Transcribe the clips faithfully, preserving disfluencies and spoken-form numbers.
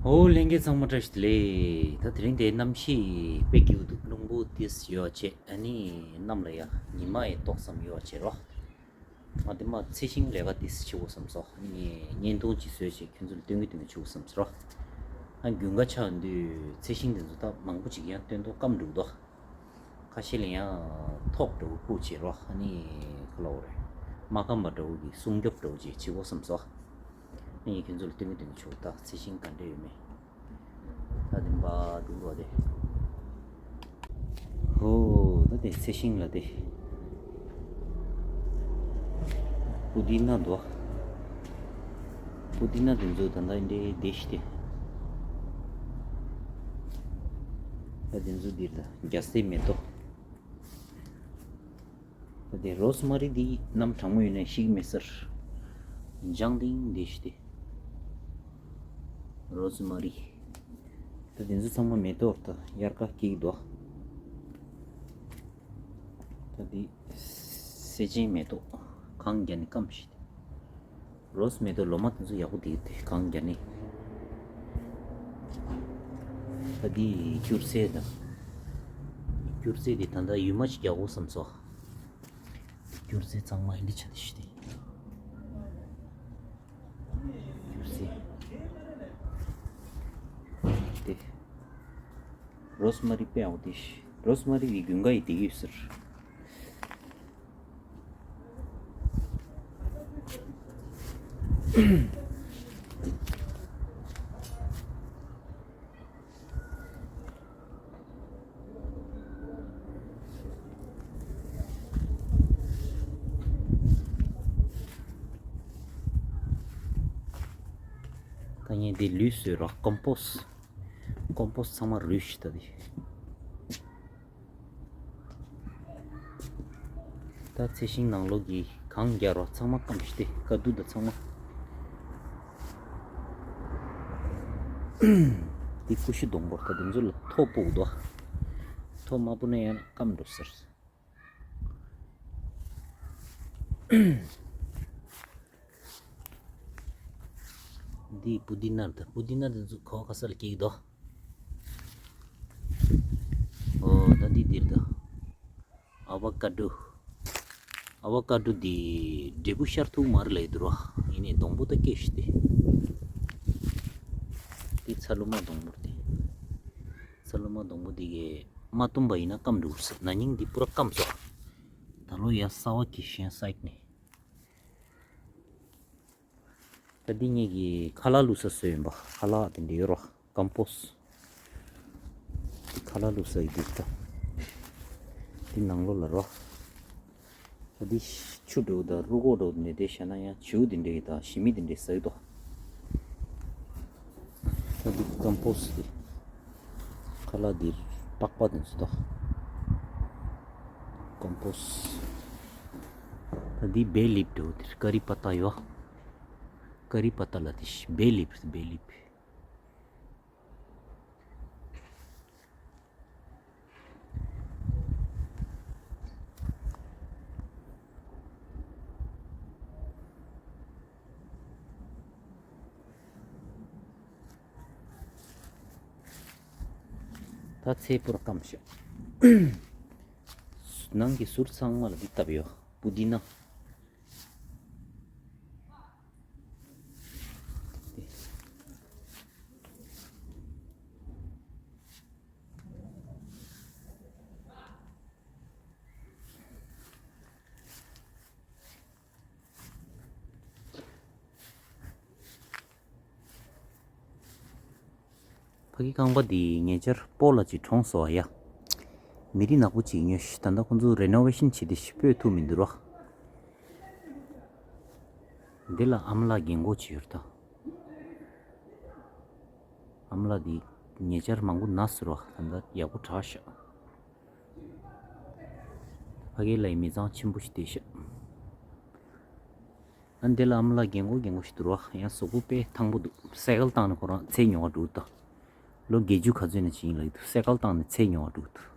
ཨོ་ལྷན་རྒྱས་ཚང་མ་བཀྲ་ཤིས་བདེ་ལེགས། ད་དེ་རིང་དེ་གནམ་གཤིས་དཔེ་སྐྱིད་པོ་འདུག་རླུང་བུ་ཏིས་ཡོད་བྱས། ཨ་ནི་གནམ་ལ་ཡ་ཉི་མ་ཡི་ཏོག་ཙམ་ཡོད་བྱས་རོ། ང་དེ་མ་ཚེ་ཤིང་ལས་ཀ་ཏིས་བྱེད་དགོས་བསམ་སོང་། ཨ་ནི་བརྙན་ཐུང་ཅིག་བཟོས་བྱས་ཁྱོད་ཚོ་ལ་སྟོན་གི་སྟོན་གི་བྱེད་དགོས་བསམ་སོང་རོ། ཨ་དགུན་ཁ་ཆགས་དུས་ཚེ་ཤིང་དེ་ཚོ་ད་མང་པོ་ཅིག་ཡང་སྟོན་ཐོག་སྐམ་འགྲོ་གི་འདུག་ཁ་ཤས་ལ་ཡང་ཐོག་འདྲ་བོ་སྤུ་བྱས་རོ། ཨ་ནི་ག་ལབ་དགོས་རེད། མ་སྐམ་པ་འདྲ་བོ་གི་སྲུང་སྐྱོབ་འདྲ་བོ་ཅིག་བྱེད་དགོས་བསམ་སོང་། ཨ་ནི་ཁྱོད་ཚོ་ལ་སྟོན་གི་སྟོན་གི་བྱེད་དགོས། ད་ཚེ་ཤིང་ག་འདྲ་ཡོད་མེད། ད་དེ་འབའ་འདུག་རོ་དེ། ཧོ། ད་དེ་ཚེ་ཤིང་ལ་དེ། པུ་དི་ན་འདུག་པུ་དི་ན་དེ་ཚོ་ད་ལྟ་འདྲའི་བསྡད་ཤི་དེ། ད་དེ་ཚོ་འདིར་ད་རྒྱ་སེ་མེ་ཏོག་ད་དེ་རོ་སི་མ་རི་འདི་གནམ་གྲང་མོ་ཡོད་ནས་ཤི་གི་མེད་ཟེར། ལྗང་ཏིང་འདི་ཤི་དེ། རོ་སི་མ་རི། ད་དེ་ཚོ་ཚང་མ་མེ་ཏོག་ད་དབྱར་ཁ་སྐྱེ་གི་འདུག་ད་དེ་སེ་ཆེན་མེ་ཏོག་གངས་རྒྱ་ནི་སྐམ་ཤི་དེ། རོ་སི་མེ་ཏོག་ལོ་མ་དེ་ཚོ་ཡག་པོ་འདུག་སྟེ་གངས་རྒྱག་ནི། ད་འདི་སྐྱུར་རྫས་དང་། སྐྱུར་རྫས་དེ་ད་ལྟ་ཡུལ་མ་ཞིག་རྒྱག་དགོས་བསམ་སོང་། སྐྱུར་རྫས་གཙང་མ་འདི་ཆ་དེ་ཞིག་སྟེ། སྐྱུར་རྫས་དེ། རོ་སི་མ་རི་དཔེ་ཡག་པོ་དེ་ཞིག་རོ་སི་མ་རི་གི་དགུན་ཁ་ཡི་དེ་གི་ཡོད་ཟེར། ད་ངས་འདི་ལུད་བཟོས་རོགས། ཀོམ་པོས། ཀོམ་པོས་ཚང་མ་རུལ་ཤི་ད་དེ། ད་ཚེ་ཤིང་ནང་ལོགས་ཀྱི་གངས་རྒྱག་རོགས་ཚང་མ་སྐམ་ཤི་སྟེ་དཀའ་སྡུག་ད་ཚང་མ། འདི་ཀུ་ཤུ་སྡོང་པོ་ད་དེ་ཚོ་ལ་ཐོག་སྤུ་འདུག་ཐོག་མ་སྤུ་ན་ཡང་སྐམ་འགྲོ་ཟེར། འདི་པུ་དི་ན་ད་པུ་དི་ན་དེ་ཚོ་གོ་ག་ས་ལ་སྐྱེ་གི་འདུག་ཨོ་ད་འདི་འདིར་ད། ཨ་བ་ཀ་ཌོ། ཨ་བ་ཀ་ཌོ་འདི་འབྲས་བུ་ཤར་ཐུབ་མ་རེད་ལབ་ཀྱི་འདུག་ར། ཡིན་ནའི་སྡོང་པོ་ད་སྐྱེ་ཤི་སྟེ། འདི་ཚ་ལུ་མ་སྡོང་པོ་རེད་དེ། ཚ་ལུ་མ་སྡོང་པོ་འདི་གས་མ་བཏུམ་པ་ཡིན་ན་སྐམ་འགྲོ་གི་རེད། ན་ནིང་འདི་པུ་ར་སྐམ་སོང་། ད་ལོ་ཡ་གསར་པ་སྐྱེ་ཤི་ཡང་སའིཌ་ནས། ད་འདི་ངེད་ཀྱི་ཁ་ལག་བླུགས་ས་བཟོས་ཡིན་པ། ཁ་ལག་དེ་འདྲ་ཡོད་རོ། ཀམ་པོས། འདི་ཁ་ལག་བླུགས་ས་ཡི་འདུག་ད། འདི་ནང་ལོགས་ལ་རོ། ད་འདི་ཆུ་འདྲ་བོ་དང་རུས་ཁོག་འདྲ་བོ་འདི་འདྲ་བཞག་ན་ཡང་བྱིའུ་འདི་འདྲ་ཡི་དང་ཞི་མི་འདི་འདྲ་ཟ་གི་འདུག་ད་འདི་ཀམ་པོས་འདི། ཁ་ལག་འདི་པགས་པ་འདི་ཚོ་དང་། ཀམ་པོས། ད་འདི་བེ་ལིབ་འདྲ་བོ་འདིར་ཀ་རི་པ་ཏ་ཡོད། ཀ་རི་པ་ཏ་ལ་དེ་བེ་ལིབ་བེ་ལིབ། ད་ཚེ་པུར་སྐམ་ཤག་ནང་གི་ཟུར་ཚང་མ་ལ་འདི་བཏབ་ཡོད། པུ་དི་ན། ཕ་གི་ཁང་པ་འདི་ཉེ་ཆར་སྤོ་ལགས་ཀྱིས་གྲོངས་སོང་བ་ཡ། མི་རིགས་ནག་པོ་ཅིག་ཉོས་ཤི། ད་ལྟ་ཁོང་ཚོ་རེ་ནོ་ཝེ་ཤིན་བྱེད་དེ་ཤི་སྤོས་ཐུབ་མི་འདུག་རོ། འདི་ལ་ཨ་མ་ལགས་རྒན་གོག་ཅིག་ཡོད་ད། ཨ་མ་ལགས་འདི་ཉེ་ཆར་མང་པོ་ན་ཟེར་བ། ད་ལྟ་ཡག་པོ་དྲག་ཤག་ཕ་གི་ལ་ཡི་མི་ཚང་ཆེན་པོ་ཞིག་བསྡད་ཤག་ཨ་འདི་ལ་ཨ་མ་ལགས་རྒན་གོག་རྒན་གོག་ཞིག་འདུག་རོ། ཡང་གཟུགས་པོ་དཔེ་ཐང་པོ་འདུག་སའི་ཀལ་བཏང་ནས་ཁོ་རང་ཚེ་ཉུང་བ་འགྲོ་གི་འདུག་ད། ལོ་བརྒྱད་ཅུ་ག་ཚོད་ནས་ཕྱིན་ཡིན་ལབ་ཀྱི་འདུག་སའི་ཀལ་བཏང་ནས་ཚེ་ཉུང་བ་འགྲོ་གི་འདུག་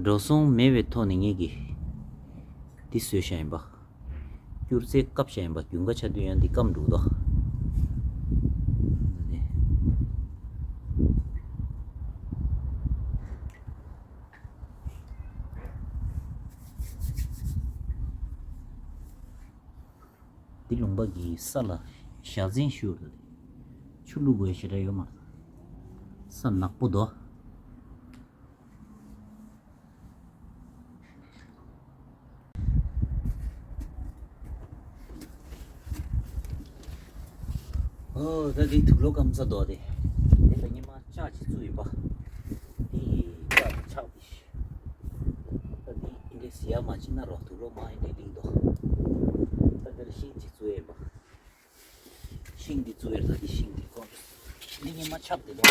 འགྲོ་སོང་མེད་པའི་ཐོག་ནས་ངེད་ཀྱིས་འདི་བཟོས་བཞག་ཡིན་པ། སྐྱུར་རྩི་བཀབ་བཞག་ཡིན་པ། རྒྱུན་ཁ་ཆགས་དུས་ཡང་འདི་སྐམ་འགྲོ་གི་འདུག་འདི་ལུང་པ་གི་ས་ལ་བཞའ་ཚན་ཞུ་རེད། ཆུ་བླུག་དགོས་ཞེ་དྲག་ཡོད་མ་རེད། ས་ནག་པོ་འདུག་ཨོ། ད་འདི་དུག་ལོག་སྐམ་ས་འདུག་སྟེ། འདི་ལ་ཉི་མ་ལྕགས་ཅིག་བཙུགས་ཡིན་པ། འདི་ལྕགས་ཀྱི་ཆག་པའི། ད་འདི་འདི་འདྲའི་ཟེར་ཡ་མ་བྱེད་ན་རོ། དུག་ལོག་མ་ཡིན་འདྲའི་འགྲིག་འདུག་ད་འདི་ལ་ཤིང་ཅིག་བཙུགས་ཡིན་པ། ཤིང་འདི་བཙུགས་ཡོད་རེད། ད་འདི་ཤིང་འདི་ཀོ། འདི་ཉི་མ་ཆག་འདི་འདུག་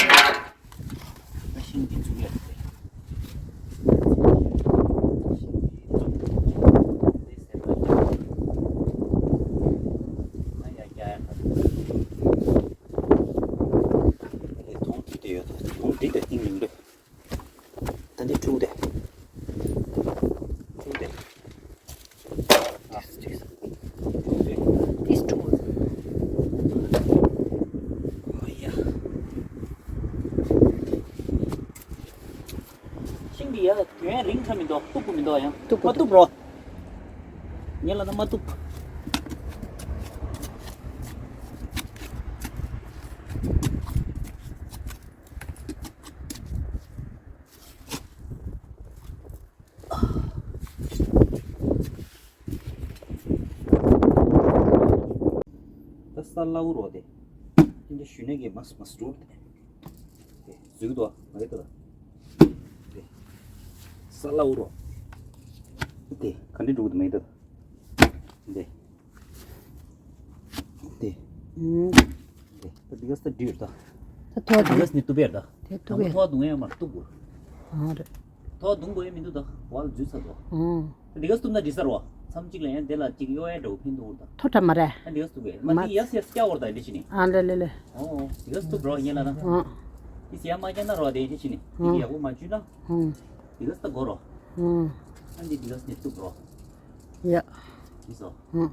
ད་ཤིང་འདི་བཙུགས་ཡོད་རེད། ཤིང་འདི་བཙུགས་ཡོད་རེད། འདི་ཟེར་བ་ཡིན། ང་ཡ་རྒྱ་ཡ་ཁ། འདི་དོང་འདི་དེ་ཡོད། དོང་འདི་དེ་སྟེང་ཡིན་རེད། ད་འདི་དཀྲུག་སྟེ། དཀྲུག་སྟེ། ཨ། དཀྲུག་སྟེ། ཨོ་ཡ། ཤིང་འདི་ཡ་དུས་ཡུན་རིང་ཐག་མི་འདུག་གཏུབ་དགོས་མི་འདུག་ཡང་། གཏུབ་མ་གཏུབ་རོ། ངས་ལབ་ན་མ་གཏུབ། ད་ས་སླ་བོ་རོ་དེ། ཨིན་དེ་ཞུ་ནས་གི་མ་མ་སུ་དེ། དེ་ཟུག་དོ་མ་རེད་དོ། དེ་ས་སླ་བོ་རོ། དེ་ག་འདྲ་འགྲུག་དུ་མེད་དོ། དེ། དེ། ཨུམ། དེ་ད་འདི་ག་ས་འདྲི་ད། ད་ཐོག་འདི་ག་ས་ནི་ཏུ་བེར་ད། དེ་ཏུ་བེར། ཐོག་དུང་ཡང་མར་གཏུབ་དགོས། ཨ་རེད། ཐོག་དུང་དགོས་ཡ་མི་འདུག་ད། བལ་འཛུལ་ཚར་འདུག་ཨུམ། ད་འདི་ག་ས་གཏུབ་ན་འགྲིག་ས་རོ། མཚམས་གཅིག་ལ་ཡང་དེ་ལ་གཅིག་གཡོ་ཡ་འདྲ་བོ་ཕན་ཐོགས་འདུག་ད། ཐོག་འདྲ་མ་རེད། ད་འདི་ག་ས་གཏུབ་དགོས། མ་མ་འདི་ཡ་སི་ཡ་སི་སྐྱ་བོར་ད་འདི་ཅི་ནི། ཨ་ལེ་ལེ་ལེ། ཨོ་འདི་ག་ས་གཏུབ་རོ་ཡིན་ལ་ད། ཨུམ། འདི་སི་ཡ་མ་སྐྱ་ན་རོ་དེ་འདི་ཅི་ནི། འདི་ཡག་པོ་མ་འཇུས་ན། ཨུམ། འདི་ག་ས་གཏུབ་དགོས་རོ། ཨུམ། ཨ་འདི་འདི་ག་ས་ནི་གཏུབ་རོ། ཡ། འདི་སོ། ཨུམ།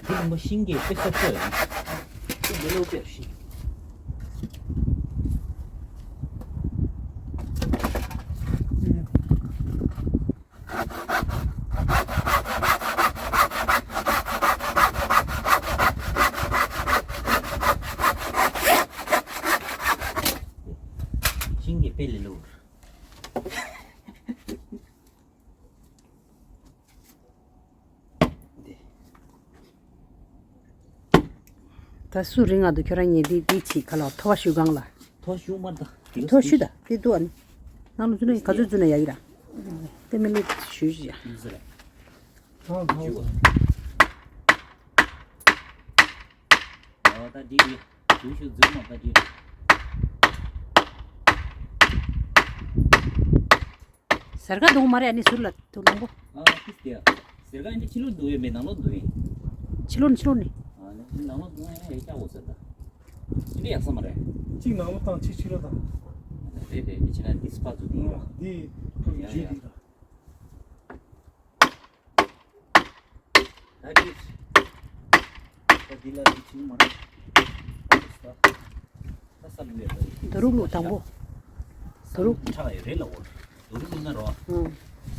འདི་ལུང་པ་ཤིང་གི་དཔེ་ཆ་ཚོད་ཡིན། ཤིང་འདི་ལོ་དཔེ་ཤིང་། ཤིང་གི་དཔེ་ལས་ལོ། ད་སུ་རིང་ང་དུ་ཁྱོད་རང་ཉེ་དི་དི་ཆི་ག་ལ་ཐོ་བ་ཞུ་གང་ལ། ཐོ་ཞུ་མ་ད། ཐོ་ཞུ་ད་དེ་དུ་ཨ་ནི། ནང་ལ་ཚུ་ན་ག་ཚོད་ཚུ་ན་ཡ་གི་ར། དེ་མི་ལེ་ཞུ་ཞུ་ཡ། ཨ་ད་དེ་གི་ཞུ་ཞུ་ཛུ་མ་ད་དེ། ཟེར་ག་འདུག་མ་རེད། ཨ་ནི་ཟུར་ལ་འདུག་ལོང་པོ། ཨ་ཏིས་ཏེ། ཟེར་ག་ཨ་ནི་ཕྱི་ལོགས་འདུག་ཡོད་མེད་ནང་ལོགས་འདུག་ཡིན། ཕྱི་ལོགས་ནི་ཕྱི་ལོགས་ནི། ཨ་ནི་ནང་ལོགས་འདུག་ཡིན་ཡ་ཀྱ་འོ་ཟེར་ད། ཨ་ནི་ཡག་ས་མ་རེད། གཅིག་ནང་ལོགས་དང་གཅིག་ཕྱི་ལོགས་དང་། རེད་རེད། འདི་ཕྱི་ལ་འདི་སི་པ་ཚོ་འདི་ཡོད། འདི་ཡ་ཡ། ཇུས་འདི་དང་། ད་འདི། ད་འདི་ལ་འདི་ཕྱི་མ་རེད། ད་ས་ལུ་ཡ་ད། ད་རུག་ལུག་དང་པོ། ད་རུག་ཁྲག་ཡོད་རེད་ལ་འོ། ད་རུག་ལུག་ན་རོ། ཨང་།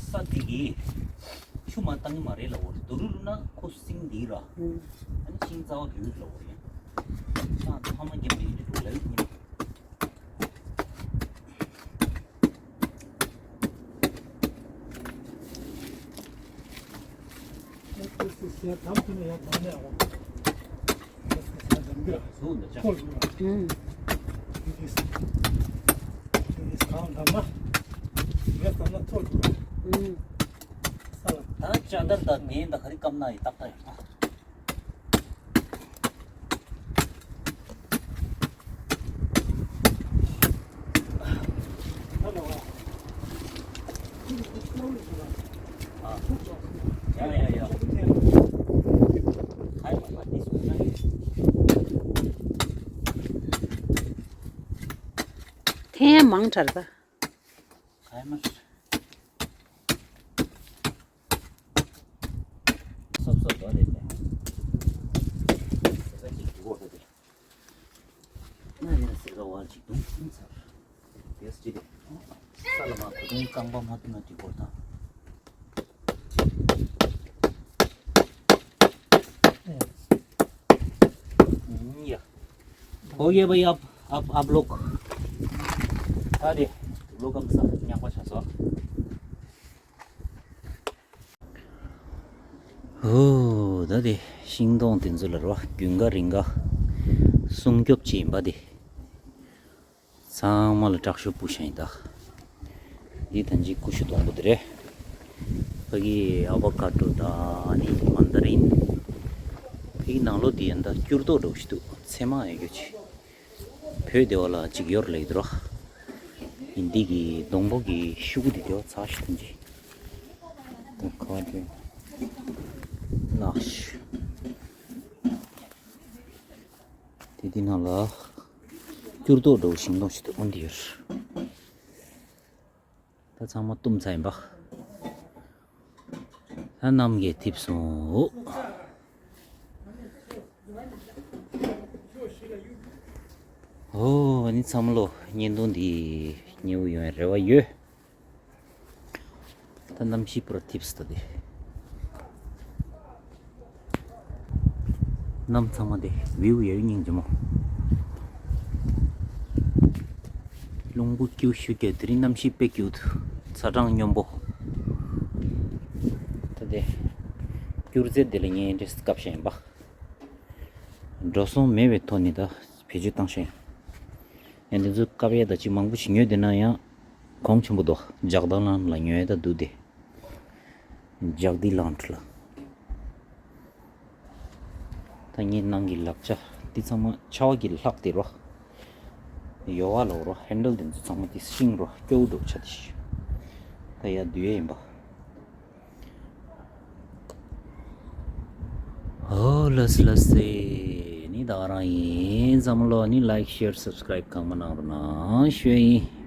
ས་འདི་གི་ཆུ་མ་བཏང་གི་མ་རེད་ལ་འོ། ད་རུག་ལུག་ན་ཁོ་སིང་འདི་ར། ཨང་། ཨ་ནི་ཤིང་རྩ་བ་གི་ལ་འོ་ཡ། ཤ་ཕ་མ་རྒྱབ་མི་འདི་འགྲོ་ལ་ཡིན། ད་ཅ་དར་དང་ནས་ད་ག་རེ་སྐམ་ན་ཡི་ཏག་ཏག་ཡོད་ན། ཡ་ཡ་ཡ། ཡང་མང་དྲགས་པ། ག་ཡ་མ་སོབ་སོབ་འགྲོ་རེད་པས། ཟེར་ཀ་ཅིག་འགྲོ་གོ་རེད་པས། ན་ནི་ཟེར་ཀ་བར་ཅིག་དུང་ཐུང་ཚར། ཡོས་ཅི་རེད། ས་ལ་མ་བུ་དུང་རྐང་པ་མ་ཐུང་ན་འགྲིག་གོ་དང་། या। हो गया भाई, आप, आप, आप लोग। अरे, लोग हम सब यहाँ पर छसो। ཧོ། ད་དེ་ཤིང་སྡོང་དེ་ཚོ་ལ་རོ། རྒྱུན་འགའ་རིང་འགའ་སྲུང་སྐྱོབ་བྱེད་ཡིན་པ་དེ། ཚང་མ་ལ་དྲག་ཤུགས་སྤུ་ཤ་ཡིན་ད། འདི་ད་ཅི་ཀུ་ཤུ་སྡོང་པོ་དེ་རེད། ཕ་གི་ཨ་བོ་ཀ་ཏོ་དང་ཨ་ནི་མན་དཱ་རིན། ཕ་གི་ནང་ལོགས་འདི་ཡིན་ད་སྐྱུར་རྡོག་འདྲ་བོ་ཞིག་འདུག་ཚེར་མ་ཡོད་རྒྱུ་ཅིག་བོད་སྡེ་བ་ལ་ཅིག་ཡོར་ལེགས་འདུག་ར། ཡིན་འདི་གི་སྡོང་པོ་གི་ཤུ་གུ་འདི་སྡེ་བ་ཚ་ཞིག་ཐོན་ཅིག་ད་ཁ་བ་ལགས་ཤི། དེ་དེ་ནང་ལ་སྐྱུར་རྡོག་འདྲ་བོ་ཤིང་སྡོང་ཞིག་ཏུ་ཨོན་དེ་ཡོད། ད་ཚང་མ་བཏུམ་ཚར་ཡིན་པ། ད་གནམ་གྱིས་འཐིབས་སོང་། ཨོ། ཨོ་ཨ་ནི་ཚང་མ་ལོ་བརྙན་ཐུང་འདི་མཉེས་པོ་ཡོང་བའི་རེ་བ་ཡོད། ད་གནམ་གཤིས་པུ་ར་འཐིབས་སོང་ད་དེ། གནམ་ཚང་མ་དེ་བིའུ་ཡ་ཡུ་སྙིང་རྗེ་མོ། རླུང་བུ་སྐྱིད་ཤུགས་ཀྱིས་དེ་རིང་གནམ་གཤིས་དཔེ་སྐྱིད་འདུག་ཚ་གྲང་སྙོམས་པོ། ད་དེ་སྐྱུར་རྫས་དེ་ལ་ངས་འདྲེས་སྐབས་ཤེས་ཡིན་པ། འགྲོ་སོང་མེད་པའི་ཐོག་ནས་ད་བེད་སྤྱོད་བཏང་ཤེས་ཡིན། ཡང་འདི་ཚོ་བཀབ་ཡས་ད་ཅི་མང་པོ་ཞིག་ཉོས་བསྡད་ན་ཡང་གོང་ཆེན་པོ་འདུག་ཇག་དང་ལང་ལ་ཉོས་ད་འདུག་སྟེ། ཇག་དི་ལང་ཁྲི་ལ། ད་ངའི་ནང་གི་ལག་ཆ་འདི་ཚང་མ་ཆ་བ་གི་ལྷག་སྟེ་རོ། ཡོ་བ་ལོ་རོ་ཧན་ཌལ་འདི་ཚོ་ཚང་མ་དེ་ཤིང་རོ་སྐྱོ་བོ་འདུག་ཆ་དེ་ཤི། ད་ཡ་འདུས་ཡས་ཡིན་པ། ཨོ་ལགས་ལགས་སེ། ནི་ད་རང་ཡིན་འཛམ་གླིང་ནི་ལའིཀ་ཤེར་སབ་སི་ཀ་རའིབ་གང་མ་གནང་རོགས་གནང་ཞུ་ཡིན།